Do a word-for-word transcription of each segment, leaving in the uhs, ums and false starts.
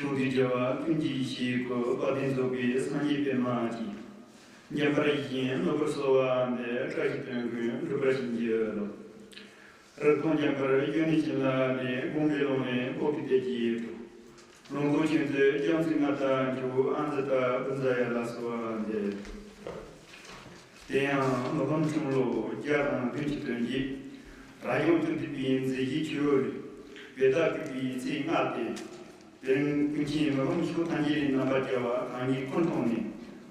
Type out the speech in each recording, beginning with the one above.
ཕྱོགས་བཅུའི་རྒྱལ་བ་ཀུན་གྱི་ཡེ་ཤེས་སྐུ། དཔལ་ལྡན་རྫོགས་པའི་སངས་རྒྱས་པདྨ་འདི། འཇམ་དཔལ་ཡེ་ཤེས་ནོར་བུར་གསོལ་བ་འདེབས། བཀྲ་ཤིས་དོན་ཀུན་འགྲུབ་པར་བྱིན་གྱིས་རློབས། རིག་སྟོང་འཇམ་དཔལ་དབྱིག་གཉེན་བྱིན་རླབས་ལས། དགོངས་པའི་ཀློང་ནས་འཕགས་པའི་དཔལ་གྱིས་སྒྲོགས། ལུང་སྟོང་ཆོས་མཛོད་རྒྱ་མཚོའི་མངའ་བདག་མཆོག་ཨ་ཙི་ཏྲ་བཛྲ་ཡ་ལ་གསོལ་བ་འདེབས། དེ་ཡང་མི་ཕམ་འཁྲུངས་ལོ་བརྒྱ་དང་བདུན་ཅུ་དོན་བརྒྱད། རབ་བྱུང་བཅུ་བདུན་པའི་མཛད་བཞི་ཆུ་བོའི་བེ་ཏ་གི་པའི་ཚེས་ལྔ་སྟེ། དེ་རིང་ཀུན་མཁྱེན་མི་ཕམ་ཆོས་ཐམས་ཅད་ལས་རྣམ་པར་རྒྱལ་བ་གང་ཉིད་སྐུ་འཁྲུངས་ནས་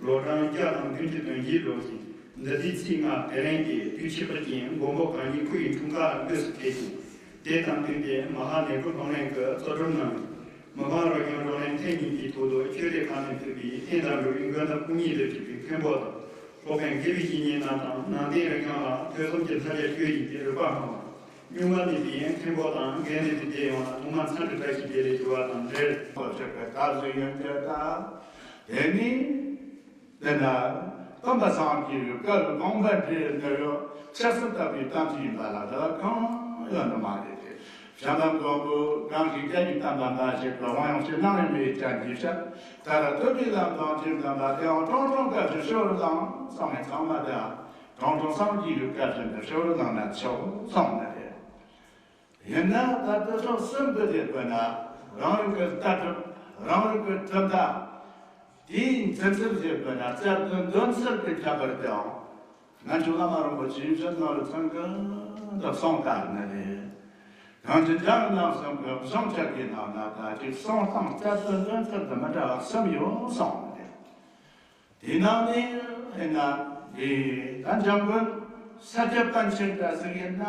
ལོ་གྲངས་བརྒྱ་དང་བདུན་ཅུ་དོན་བརྒྱད་ལོ་ཞིང་། འདི་ཟླའི་ཚེས་ལྔ་དེ་རིང་སྟེ་དུས་ཁྱད་པར་ཅན་མགོན་པོ་གང་ཉིད་སྐུ་ཡི་འཁྲུངས་སྐར་དངོས་སུ་ཕེབས་ཤིང་། དེ་དང་བསྟུན་ཏེ་མ་ཧཱ་ལས་འགུལ་གདོང་ལེན་གྱི་གཙོ་སྒྲུབ་གནང་བའི་མི་ཕམ་རབ་བྱུང་བགྲོ་གླེང་ཐེངས་གཉིས་པའི་ཐོག་ཏུ་ཆོས་སྡེ་ཁག་ནས་ཕེབས་པའི་བསྟན་དང་འགྲོ་བའི་མགོན་དང་སྐུ་ཉིད་དུ་གྲུབ་པའི་མཁན་པོ་དང་། སློབ་དཔོན་དགེ་བའི་བཤེས་གཉེན་རྣམས་དང་ནང་བསྟན་རིག་གཞུང་ལ་ཐོས་བསམ་གྱི་ལྷ་རྒྱ་ཆོས་བཞིན་གྱི་རིག་པ་སྨྲ་བ། གཉུག་མ་མེད་པའི་མཁན་པོ་དང་འགན་ལེན་པའི་སྡེ་ཡོངས་ལ་ཐོག་མར་འཚམས་འདྲི་བཀྲ་ཤིས་བདེ་ལེགས་ཞུ་བ་དང་འབྲེལ། ཁོ་ཞིག་གི་སྐབས་སུ་ཡོན་གྱི་ད། དེ་ནི། དེ་ན། སྟོན་པ་སངས་རྒྱས་པའི་སྐབས་དགོངས་པ་འགྲེལ་འདི་ཡང་ཆབ་སྲིད་ལྟ་བུའི་གཏམ་ཅིག་ཡིན་པ་ལ་ད་གང་ཡང་ནི་མ་རེད་དེ། བྱམས་པ་མགོན་པོ་གང་ཞིག་སྐྱབས་ཀྱི་བསྟན་པ་འབའ་ཞིག་གི་དབང་ཡོངས་ཀྱི་སྣང་བའི་མེ་ལྕེ་འཇིབ་ཤར། ད་ར་ཐུབ་པའི་ལམ་དང་ཇི་ལྟ་བ་དེའང་ཀྲོང་ཀྲོང་སྐབས་སུ་ཕྱོགས་རུ་ལངས་བསམ་མེད་ཚང་མ་དེའང་ཀྲོང་ཀྲོང་སངས་རྒྱས་པའི་སྐབས་སུ་འདི་ཕྱོགས་རུ་ལངས་ན་ཆོག་བསམ་ནི་རེད། ཡིན་ན་ད་ལྟ་ཕྱོགས་གསུམ་པོ་དེ་དཔེར་ན་རང་རིག་གི་ལྟ་གྲུབ། རང་རིག་གི་གྲུབ་མཐའ། དེའི་འཛིན་ཚུལ་དེ་དཔེར་ན་རྩ་དོན་འདོན་ཚུལ་གྱི་ཁྱད་པར་དེའང་། ང་ཚོ་བླ་མ་རིན་པོ་ཆེའི་བཤད་ནོར་ཚང་གི་འདི་གསུང་ལྟར་ནི་རེད། གང་ཅི་འཇམ་རྣམ་གསུམ་གྱི་གཞུང་ཆགས་ཀྱི་ནང་ན་ད་ཅིག་གསུང་སྟངས་རྩ་དོན་འདོན་ཚུལ་དུ་མི་འདྲ་བ་གསུམ་ཡོད་གསུངས་ནི་རེད། དེའི་ནང་ནས་ཡིན་ན་དེ་ད་འཇམ་མགོན་ས་སྐྱ་པཎ་ཆེན་འདྲ་ཟིག་ཡིན་ན་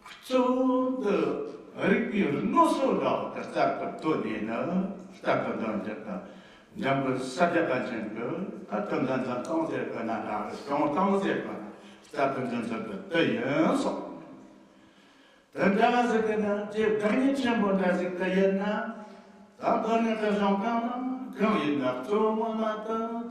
གཙོ་བོ་འདི་རིག་པའི་སྣོད་སོ་འདྲ་བ་དེ་རྩལ་དུ་བཏོན་ནས་ནི་རྩལ་དུ་འདོན་རྒྱུ་དང་། འཇམ་མགོན་ས་སྐྱ་པཎ་ཆེན་གྱི་ད་དོན་དམ་དོན་སྟོང་ཟེར་དགོས་ན་འདྲ་རེད། སྟོང་སྟོང་ཟེར་དགོས་ན་རྩལ་དུ་འཛིན་ཚུལ་དེ་དེ་ཡིན་གསུངས། དེ་འདྲ་ཟེར་གི་ན་རྗེ་བདག་ཉིད་ཆེན་པོ་འདྲ་ཟིག་གི་ཡིན་ན། ད་དོན་ནི་གི་གཞུང་གང་ན་གང་ཡིན་ན་གཙོ་བོ་ངོ་མ་དེ་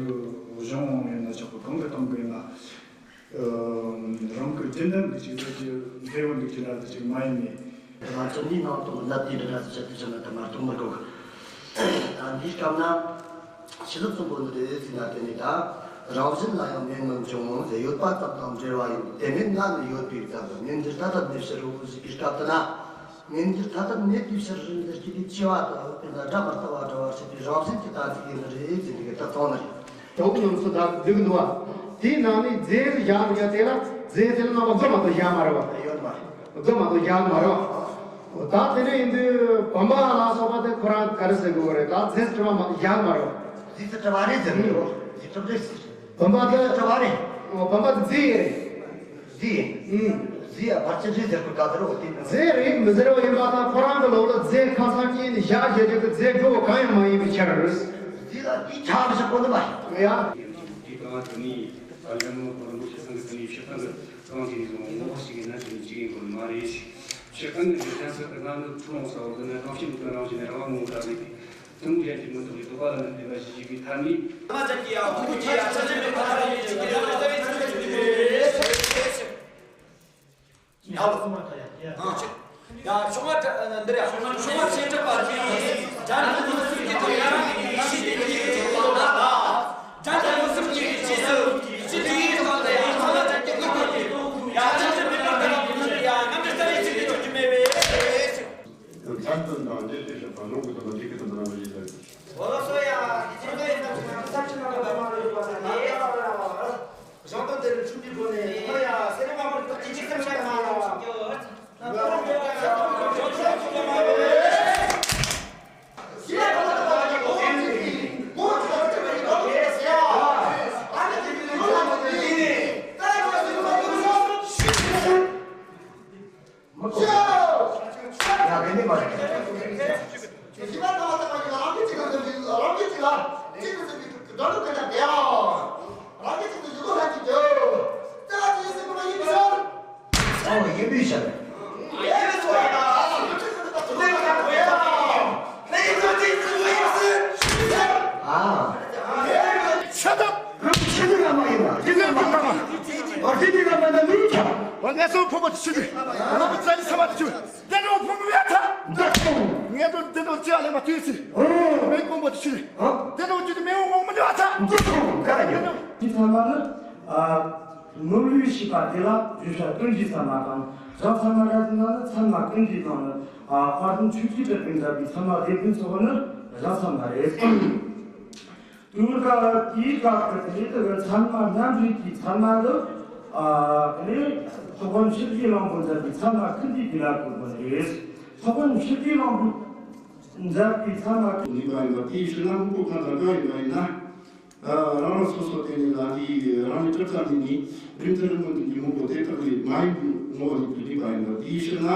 རྒྱུ་གཞུང་ཡིན་ན་ཆོག་གི། གང་གི་སྟེང་གི་ཡིན་ན། ཨ། རང་གི་རྒྱུན་ལྡན་གྱི་ཅིག་ཟེར་རྒྱུ་འབྲས་བུ་འདུག་ཅི་འདྲ་ཟེར་ཅིག་མ་ཡིན་ནས། ང་ཚོ་ནི་ནང་དུ་ལབ་དེ་འདྲ་ཟེར་ཆེད་དུ་བྱུང་ན་ད་མ་གཏོགས་མི་དགོས་གི། ད་འདིའི་སྐབས་ན། ཆོས་ལུགས་གསུམ་པོ་འདི་རེད་ཟེར་ན། དེ་ནི་ད་རང་བཞིན་ལ་ཡང་མེད་མིན་འབྱུང་ཟེར། ཡོད་པ་ཙམ་དང་འབྲེལ་བ་ཡིན། དེ་མེད་ན་ནི་ཡོད་པའི་ཚབ། མེད་འགྱུར་ཐ་དད་མེད་ཕྱིར་རོ་ཟེར་བའི་སྐབས་དེ་ན། མེད་འགྱུར་ཐ་དད་མེད་པའི་ཕྱིར་ཟེར་རྒྱུ་དེ་ཆེ་བ་དང་། དཔེར་ན་སྒྲ་མི་རྟག་པ་འདྲ་བར་བྱེད་པའི་རང་བཞིན་གྱི་གཏན་ཚིགས་ཡིན་ནི་རེད་ཟེར་གི་ད་གཏོང་ནི་རེད། དོགས་ཉམས་སུ་ད་འདུག་འདུག་བ། དེའི་ནང་ནས་རྫས་ཟེར་བཞག་མི་ཡ་དེ་ལ་རྫས་དེ་ལ་རྣམ་པ་དགུ་མ་གཏོགས་བཞག་མ་རེད་བ། ཡོད་མ་རེད། དགུ་མ་གཏོགས་བཞག་མ་རེད་བ། ད་དེ་འདྲ་ཡིན་དུས་བུམ་པ་ལ་སོགས་པ་དེ་ཁོ་རང་ག་རེ་ཟེར་དགོས་རེད། ད་རྫས་སུ་གྲུབ་པ་མ་བཞག་མ་རེད་བ། རྫས་སུ་གྲུབ་པ་རེད་ཟེར་གི་རེད་བ། རྫས་གྲུབ་རེད་ཟེར། བུམ་པ་དེ་རྫས་སུ་གྲུབ་པ་རེད། བུམ་པ་དེ་རྫས་རེད། རྫས་ཡིན། ཨུམ། རྫས་ཡ་བར་ཆད་རེད་ཟེར་དགོས་ག་ཚོད་རེད་བ། དེ་རྫས་རེད་མི་ཟེར་བ་ཡིན་པ་དང་། ཁོ་རང་གི་ལོགས་ལ་རྫས་ཁ་སང་སྐྱེས་ནས་བཞག་བྱེད་རྒྱུ་གི་རྫས་དགུ་པོ་གང་ཡང་མ་ཡིན་པའི་ཕྱིར། རྫས་ལ་དེའི་ཆ་བཞག་གོ་ནི་མ་རེད་ཡ། དེ་ལྟ་བ་དེ་ནི་ད་ལན་མོ་གོ་རིན་པོ་ཆེ་ཚང་གི་དེ་ནི་ཕྱིར་བཏང་གི་གང་དེ་ནི་བཟུང་ངོ་བོ་ཞིག་ཡིན་ན་དེ་ནི་འཇིག་ཡིན་དགོས་ནི་མ་རེད། ཕྱི་ཁ་ནས་ཀྱི་ཁྱད་པར་དུ་ང་ནི་ཐུན་མོང་ས་འོག་ཏུ་ནི་རང་བཞིན་དུ་རང་བཞིན་ནས་རང་དབང་ངོ་བོ་ལ་དམིགས་ཏེ། ཐུན་མོང་གཞན་གྱིས་མི་རྟོགས་པའི་རྟོག་པ་ལ་ནི་བདེན་པ་ཞེས་བྱ་བའི་ཐ་སྙད། ཐ་མ་ཅན་གྱི་ཡང་ཕུང་པོ་ཆེ་ཡང་ཆ་ཅན་མེད་པར་ཐ་སྙད་ཅན་གྱི་རེད། ད་ལྟ་ཡིན་ཚུལ་གྱི་ཡང་ཡ་ཆུང་མ་འདིར་ཡང་ཆུང་མ་ཆེ་གྲུབ་པ་དེ་ཡང་འཇམ་དུ་མི་སྲིད་ཀྱི་དོན་ཡང་ཡེ་ཤེས་དེ་ཉིད་ཀྱི་ཚོགས་ལ་ལ། འཇམ་དུ་མི་སྲིད་ཀྱི་རྗེས་སུ་ཡེ་ཤེས་དེའི་ཐོག་ལ་ཡང་ཐ་མ་ཅན་གྱི་ཀུན་རྟོག་གི་ཡང་ཆ་ཅན་མེད་པར་ཐ་སྙད་ཅན་གྱི་ཡང་རྣམ་འགྲེལ་ལྟ་བའི་ཚིག་དེ་ཆོག་གི་མེད་པས། ཁྱད་དོན་དང་འབྲེལ་ཏེ་བཤད་པ་ལོག་གི་དང་འབྲེལ་གྱི་དང་རྣམ་པ་ཡིན་ལ། འོ་ལགས་སོ་ཡ། དེ་ཚོ་ཡིན་ན་ཚར་ཕྱིན་པ་ལ་མ་རེད་པ་ཟེར་ནས། གཞུང་དོན་དེར་ཆུང་དུས་སྒོ་ནས་ཁོ་ཡ་སེ་རེ་མ་བར་དག་ཅིག་ཅིག་སེམས་ཤར་མ་ལ། མི་ཐོག་ཡ་རེ་ནི་མ་རེད། ཞི་བ་ལྟ་བ་ལྟ་བ་ཉིད་ལ་རང་གི་ཚིག་ལ་འདོན་པའི་རང་གི་ཚིག་ལ་ཚིག་ཏུ་ཚིག་པའི་འགྲོ་ལུགས་ཀྱི་ལྟ་སྟེ། རང་གི་ཚིག་ཏུ་ཡུལ་ལ་ལྷན་ཅིག་འགྱུར། ལྟ་བ་དེ་ཡིན་སྲིད་པ་ཡིན་པའི་ཕྱིར། ཨོ་ཡིན་པའི་ཕྱིར། ཡིན་པའི་ཕྱིར། ཨ། ཆ་ད། རང་ཆ་ནི་ལ་མ་ཡིན་ན། དེ་ནས་མ་ལྟ་བ། ཨོ་དེ་ནི་ལ་མ་ན་མི་ཁྱབ། ང་ཚོ་ཕོ་བ་ཆུ་ནི། ང་ཚོ་རྩ་ནི་ས་མ་ཆུ། དེ་ནོ་ཕུང་བའི་ཐ། འདི་སོང་། ངེད་དུ་འདི་ནོ་ཅི་ཨ་ལེ་མ་ཏུས་སི། ཨོ། མེ་ཀོང་པོ་ཆུ། ཨོ། དེ་ནོ་ཅི་དུ་མེ་འོང་མི་འདུག་ཨ་ཐ། འདི་སོང་། ག་རེ་ཡོད། འདི་ཚང་མ་ནི། ཨ། ནོར་བུའི་ཤིས་པ་དེ་ལ་བརྗོད་བྱ་ཀུན་གྱི་ཚད་མ་དང་། རང་ཚད་མ་འདྲ་ཟིན་ན་ནི་ཚད་མ་ཀུན་གྱི་དང་ནི། ཨ། དཔལ་ལྡན་ཆོས་ཀྱི་གྲུབ་པའི་མཛད་པའི་ཚད་མ་སྡེ་ཀུན་ཚོགས་ནི་རང་ཚད་མ་རེད། དུས་སྐབས་དེའི་སྐབས་ཀྱི་དེ་ལྟ་བུའི་ཚད་མ་རྣམ་རིག་གི་ཚད་མ་འདི། ཨ། དེ་ནས་ཐོག་མར་ཕྱི་རྒྱལ་གླང་པོ་མཛད་པའི་ཚད་མ་ཀུན་གྱི་དེ་ལ་གོ་དགོས་ནི་རེད། ཐོག་མར་ཕྱི་རྒྱལ་གླང་པོ་མཛད་པའི་ཚད་མ་ཀུན་ནུས་པ་ཡིན་པ་དེའི་ཕྱིར་ན་དངོས་པོ་གང་དང་གང་ཡིན་པ་ཡིན་ན། རང་རང་སོ་སོ་དེ་ནི་ལ་དེའི་རང་ནི་གྲུབ་ཙམ་ཡིན་ནི་རིམ་གྱིས་རིམ་པོ་འདི་གི་དངོས་པོ་དེ་དག་ལས་མ་ཡིན་པའི་ངོ་བོ་ཉིད་དུ་ནུས་པ་ཡིན་པ་དེའི་ཕྱིར་ན།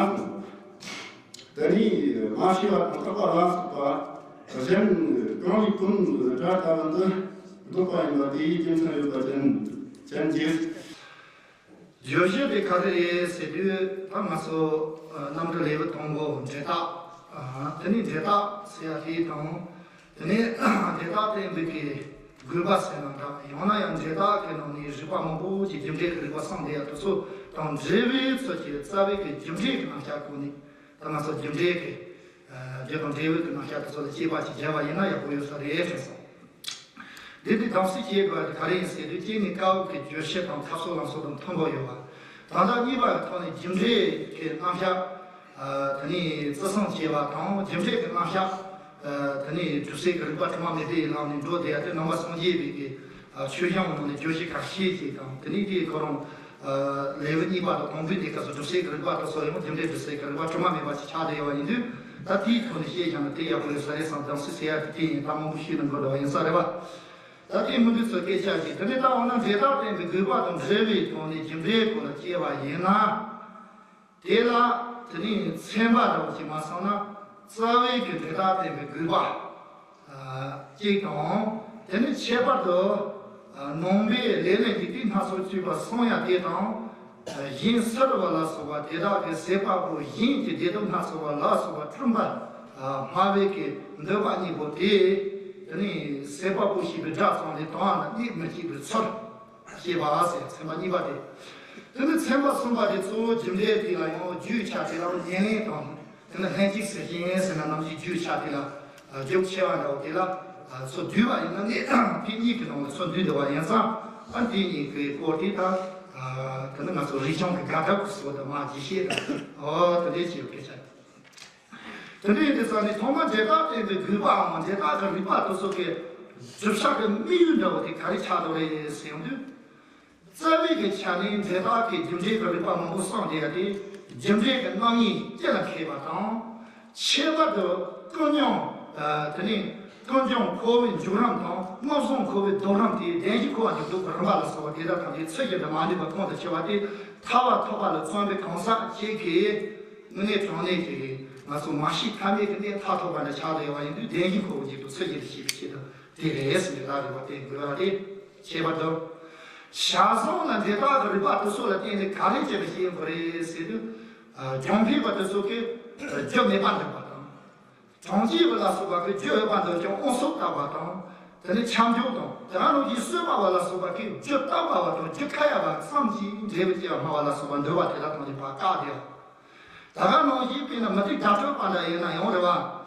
དེ་ནི་མ་ཤེས་པ་དང་རྟོག་པ་ལ་སོགས་པ་གཞན་གང་ལས་ཀུན་བྲལ་ལྟ་བུ་འདི་ལྡོག་པ་ཡིན་པ་དེའི་རྒྱུ་མཚན་ཡོད་པ་ཅན་ཅན་གྱི། བརྗོད་གཞི་དེ་ག་རེ་རེད་ཟེར་དུས་ད་ང་ཚོ་རྣམ་འགྲེལ་ལེའུ་དང་པོ་འབྲས་རྟགས། དེ་ནི་འབྲས་རྟགས་ཟེར་ཡ་དེ་དང་། དེ་ནས་འབྲས་རྟགས་བསྟན་པའི་གི་དགོས་པ་ཟེར་ན་འདྲ། ཡང་ན་ཡང་འབྲས་རྟགས་ཀྱི་ནང་ནས་རིགས་པ་མང་པོ་ཅིག་རྒྱུ་འབྲས་ཀྱི་རིགས་པ་གསུངས་བསྡད་ཡ་དེ་ཚོ་དང་འབྲེལ་བའི་ཚུལ་གྱིས་རྩ་བའི་གི་རྒྱུ་འབྲས་ཀྱི་རྣམ་གཞག་གོ་ནས། ད་ང་ཚོ་རྒྱུ་འབྲས་ཀྱི། རྒྱུ་དང་འབྲས་བུ་གི་རྣམ་གཞག་དེ་ཚོ་ལ་དཔྱད་པ་ཅིག་བརྒྱབ་པ་ཡིན་ན་ཡག་པོ་ཡོད་ས་རེད་དྲན་སོང་། འདི་དེ་དམ་ཚིག་བྱེད་དགོས་པ་དེ་ག་རེ་ཡིན་ཟེར་དུས་གཅིག་ནི་སྐབས་ཀྱི་བརྗོད་གཞི་དང་ཐབས་ཚུལ་ལམ་སྲོལ་དང་མཐུན་པོ་ཡོད་པ། ད་ལྟ་གཉིས་པ་གི་ཐོག་ནས་རྒྱུ་འབྲས་ཀྱི་རྣམ་གཞག་དེ་ནས་བརྩི་སྲུང་བྱེད་པ་དང་རྒྱུ་འབྲས་ཀྱི་རྣམ་གཞག་དེ་ནས་སྒྲུབ་སྲོལ་གྱི་རིགས་པ་དྲི་མ་མེད་པའི་ལམ་ནས་འགྲོ་བསྡད་ཡ་དེ་ནང་པ་སངས་རྒྱས་པའི་གི་ཆོས་བྱང་ནང་ནས་བརྗོད་གཞི་ཁ་ཤས་ཅིག་དང་དེ་ནས་དེའི་ཁོ་རང་ལེའུ་གཉིས་པ་དང་དང་པོའི་གནས་སྐབས་སུ་སྒྲུབ་སྲོལ་གྱི་རིགས་པ་དེ་ཚོ་ཡང་རྒྱུ་འབྲས་སྒྲུབ་སྲོལ་གྱི་རིགས་པ་དྲི་མ་མེད་པ་ཅིག་ཆགས་བསྡད་ཡོད་པ་ཡིན་དུས། ད་དེའི་ཐོག་ནས་བཤད་བཞག་ན་དེ་ཡག་པོ་ཡོད་ས་རེད་བསམ། དམ་ཚིག་ཟེར་ཡ་དེ་དེ་ཡིན། ད་མང་པོ་ཞིག་ལ་འགོར་འགྲོ་བ་ཡིན་ས་རེད་བ། ད་དེ་མི་འདུག་ཚོ་སྐད་ཆ་ཞིག་དེ་ནས་ད་འོ་ན་འབྲས་རྟགས་བསྟན་པའི་དགོས་པ་དང་འབྲེལ་བའི་ཐོག་ནས་རྒྱུ་འབྲས་སྐོར་ལ་དཔྱད་པ་ཡིན་ན། དེ་ལ་དེ་ནས་ཚན་པ་འདྲ་བོ་ཞིག་མ་སོང་ན་རྩ་བའི་གི་འབྲས་རྟགས་བསྟན་པའི་དགོས་པ་གཅིག་དང་། དེ་ནས་ཁྱད་པར་དུ་ནང་པའི་ལེའུ་ལས་འགལ་དུས་སྣ་ཚོགས་བཅུ་པ་གསུང་ཡ་དེ་དང་། གཞན་སུ་རུ་བ་ལ་སོགས་པ་དེ་དག་གི་ཟད་པ་པོ་གཞན་གྱི་བདེ་སྡུག་སྣ་ཚོགས་པ་ལ་སོགས་པ་བསྐྲུན་པ་སྨྲ་བའི་གི་འདོད་པ་གཉིས་པོ་དེ་དེ་ནི་ཟད་པ་པོ་ཞེས་པའི་སྒྲ་ཙམ་ལས་དོན་ལ་གནས་མི་བྱེད་པའི་ཚུལ་ཞེས་པ་ཟེར། ཚན་པ་གཉིས་པ་དེ། དེ་ནི་ཚན་པ་གསུམ་པ་དེ་གཙོ་བོ་རྒྱུ་འབྲས་དེ་ལ་ཡང་རྒྱུའི་ཆ་དེ་ལ་ཉེར་ལེན་དང་། དེ་ནི་ལྷན་ཅིག་སེལ་ཞིང་ཟེར་ན་རྣམ་བཞིའི་རྒྱུའི་ཆ་དེ་ལ་རྒྱུ་ཆེ་བ་འདྲ་བོ་དེ་ལ་ཚུར་བསྡུས་པ་ཡིན་ན་ནི་དེ་གཉིས་ཀྱི་ནང་ལ་ཚུར་བསྡུས་འདུག་པ་ཡིན་ཙང་། ཨ་དེ་གཉིས་ཀྱི་སྐོར་དེ་དང་། དེ་ནི་ང་ཚོ་རིག་གཞུང་གི་དགག་སྒྲུབ་ཀྱི་སྐོར་དུ་མ་རྒྱས་བཤད་དང་། ཨོ་དེ་འདྲའི་ཆེ་བའི་སྐད་ཆ། དེ་འདྲ་ཡིན་དུས་ཙང་ནི་ཐོག་མར་འབྲས་རྟགས་བསྟན་པའི་དགོས་པའམ་འབྲས་རྟགས་ཀྱི་རིགས་པ་དེ་ཚོ་གི་སྒྲུབ་བྱ་གི་དམིགས་ཡུལ་འདྲ་བོ་དེ་ག་རེ་ཆགས་འདུག་རེད་ཟེར་ཡོང་དུས། རྩ་བའི་གི་ཆ་ནས་འབྲས་རྟགས་ཀྱི་རྒྱུ་འབྲས་ཀྱི་རིགས་པ་མང་པོ་གསུངས་བསྡད་ཡ་དེ་རྒྱུ་འབྲས་ཀྱི་རྣམ་དབྱེ་སྤྱི་ལ་འཁེལ་བ་དང་། ཁྱད་པར་དུ་ཀུན་འབྱུང་། དེ་ནས་ཀུན་འབྱུང་འཁོར་བའི་འཇུག་རིམ་དང་། མངོན་སུམ་འཁོར་བའི་སྡོད་རིམ་དེ། བདེན་བཞི་འཁོར་བ་འཇུག་ལྡོག་གི་རིམ་པ་ལ་སོགས་པ་དེ་དག་ཐམས་ཅད་ཚུལ་བཞིན་དུ་མ་ནུས་པ་ཁོང་དུ་ཆུད་པ་དེ། ཐར་པ་ཐོབ་པ་ལ་བརྩོན་པའི་གང་ཟག་ཅིག་གིས་དངོས་གནས་དྲང་གནས་ཀྱི་ང་ཚོ་མ་ཤི་ཐ་མལ་གྱི་གནས་མཐར་ཐུག་པ་འདྲ་ཆགས་བསྡད་ཡོད་པ་ཡིན་དུས། བདེན་བཞི་འཁོར་བ་འཇུག་ལྡོག་ཚུལ་བཞིན་དུ་ཤེས་པའི་ཆེད་དུ་དེ་རེད་ཟེར་ནས་ལབ་ཡོད་པ་དེ་དགོས་པ་རེད། ཁྱད་པར་དུ། བྱ་བཟང་ལ་འབྲས་རྟགས་ཀྱི་རིགས་པ་དེ་ཚོ་ལ་བརྟེན་ནས་ག་རེ་བྱས་པ་ཞིག་ཡིན་པ་རེད་ཟེར་དུས། ལྗོན་ཤིང་བ་དེ་ཚོ་གིས་རྒྱུ་མེད་པ་འདོད་པ་དང་། གྲང་ཅན་བ་ལ་སོགས་པ་གིས་རྒྱུ་ཡོད་པ་འདོད་ཀྱང་དབང་ཕྱུག་ལྟ་བ་དང་། དེ་ནས་ཆ་འཇོག་དང་དེ་ག་ནང་བཞིན་གསོད་པ་བ་ལ་སོགས་པ་གིས་རྒྱུ་བཏབ་པ་བ་དང་རྒྱུ་ཁ་ཡ་བ་ཙམ་གྱིས་འབྲས་བུ་སྐྱེ་བ་སྨྲ་བ་ལ་སོགས་པ་འདོད་པ་དེ་དག་དང་ལྡན་པ་བཀག་སྟེ། ད་ག་ནང་བཞིན་དཔེར་ན་མུ་ཏིག་དགྲ་སྤྲོད་པ་འདྲ་ཡིན་ན་ཡང་རེད་བ།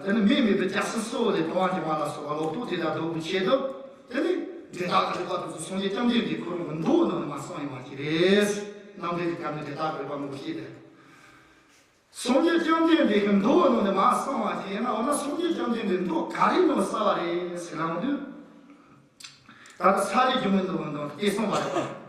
དེ་ནི་མི་མེད་པའི་རྒྱལ་སྲིད་སྲོག་ལས་ཐོབ་པར་འགྱུར་བ་ལ་སོགས་པ་ལོག་རྟོག་དེ་དག་བཟློག་པའི་ཆེད་དུ། དེ་ནི་འབྲས་རྟགས་རིག་པ་དེ་ཚོ་སངས་རྒྱས་བཅོམ་ལྡན་འདས་ཁོ་རང་གི་མདོ་ནང་ནས་མར་གསུངས་ཡོད་པ་ཞིག་རེད། རྣམ་འགྲེལ་གྱི་སྐབས་ནས་འབྲས་རྟགས་རིག་པ་མང་པོ་ཞིག་རེད། སངས་རྒྱས་བཅོམ་ལྡན་འདས་ཀྱི་མདོ་ནང་ནས་མར་གསུངས་པ་ཞིག་ཡིན་ན། འོ་ན་སངས་རྒྱས་བཅོམ་ལྡན་འདས་མདོ་ག་རེ་ནང་གསལ་བ་རེད་ཟེར་ལབ་དུས། ད་ལྟ་ས་ལེ་སྒྱུ་མའི་མདོ་ནང་དེ་གསུངས་པ་རེད་པ།